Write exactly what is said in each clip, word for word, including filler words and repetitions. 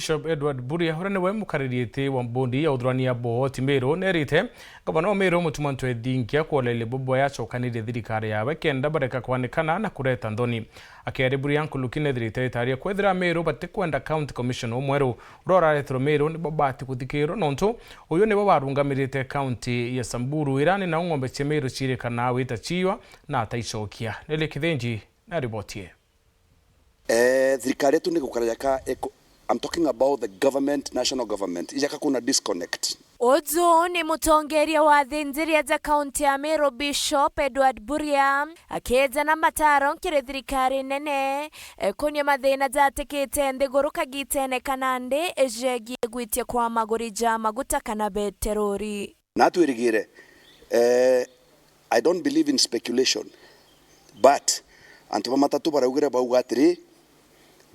Bishop Edward Buria, uria niwe mukariri iti wa mbondi ya uthurania booti Meru, nerite ngavana wa Meru Mutuma Ntwethingia kwoleria bobo yacokanirie thirikari yawe kenda bareka kwanikana na kureta nthoni. Akiaria Buria nkuruki nethirite aitaria kwethira Meru batikwenda county commissioner umweru uria urareterwe Meru nibo bati kuthikirwa, nontu uyu nibo barungamirite county ya Samburu, irani nao ng'ombe cia Meru ciirikanaa wita ciiywa na ataicokia. Nelly Kithinji na riboti ii. Eh, thirikari yetu ni gukara jaka eko-, I'm talking about the government, national government. Ijaka kuna disconnect. Uju ni mutongeria wa athinjiria ja kaunti ya Meru, Bishop Edward Buria, akieja na mataro kiri thirikari nene, eh, kunia mathina jatikite nthiguru kagitene kana ndi jegie gwitia kwa maguri ja maguta kana beterori. Na twirigire, eh, I don't believe in speculation, but antu ba matatu baraugire bauga atiri,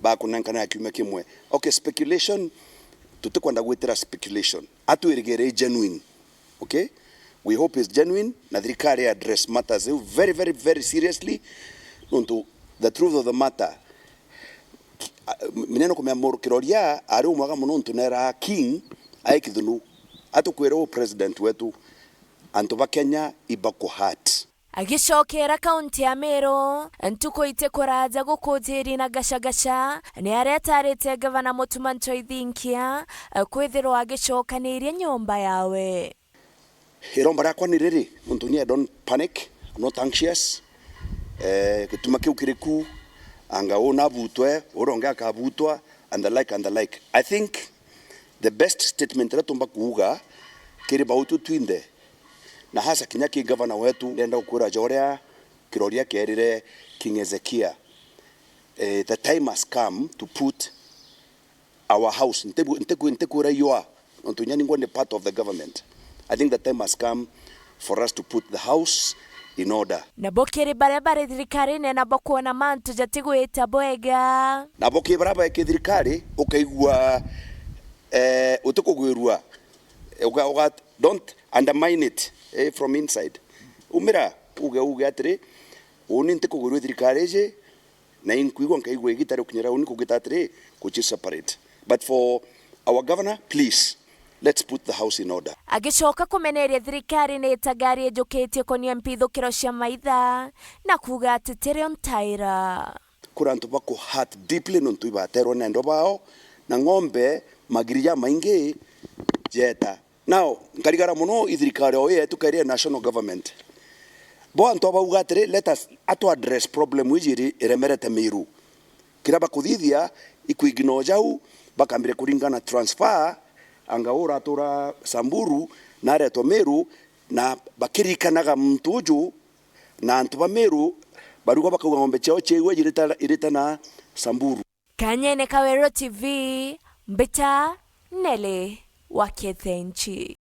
bakunenkana ya kiumia kimwe. Okay, speculation, tutikwenda gwitira speculation. Atwirigire i genuine, okay? We hope is genuine, na thirikari address matters iu very, very, very seriously, nontu the truth of the matter, a, mineno kumea muru Kiroria ari umwega muno nontu nera King ai kithunu. Atukwira u president wetu, antu ba Kenya ibaku hurt. Agicokera kaunti ya Meru, ntuku iti kuraja gukujiri na gacagaca, ni aria atarite gavana Mutuma Ntwethingia, eh, kwithirwa agicokaniria nyomba yawe. Iromba riakwa ni riri, nontu ni I don't panic, I'm not anxious. Eh, gituma kiu kiri ku, anga uu nabutwe, uria ungi akabutwa, and the like, and the like. I think the best statement iria tumba kuuga kiri bautu twinthe, na hasa kinya ki gavana wetu, ndenda gukwira ja uria Kiroria kierire King Hezekia, eh, the time has come to put our house. Ntibu-, ntiku-, ntikwira your, nontu inya ningwa ni part of the government. I think the time has come for us to put the house in order. Nabo kiri baria bari thirikarine nabo kwona mantu jatigwita bwega. Nabo ki baria beki thirikari, ukaigua, eh, utikugwirua, uga, uga, don't undermine it, eh, from inside. Umira, uge, uge atiri, uni ntikugwirua thirikari iji, na inkwigua nkaigua igita riukinyira uni kugita atiri, kuchi separate. But for our governor, please, let's put the house in order. Agicoka kumeneria thirikari ni itagari ijukitie kunia mpithukiro cia maitha na kuuga ati tirio ntaira. Kuri antu baku hurt deeply nontu ibaterwe na endwa bao, na ng'ombe magiri jamaingi jeeta. Now, nkarigara mono i thirikari o ii yetu kairi ya national government. Bo antu abauga atiri, let us, atu address problem iji iri iremerete Meru. Kiria bakuthithia, ikwigina o jau, bakambire kuringana transfer, anga uratura Samburu, na aretwa Meru, na bakirikanaga muntu uju, na antu ba Meru, barigwa bakauga ng'ombe ciao ciaigua irita, irita na Samburu. Kanyene ka Weru T V, mbita Nelly wa Kithinji.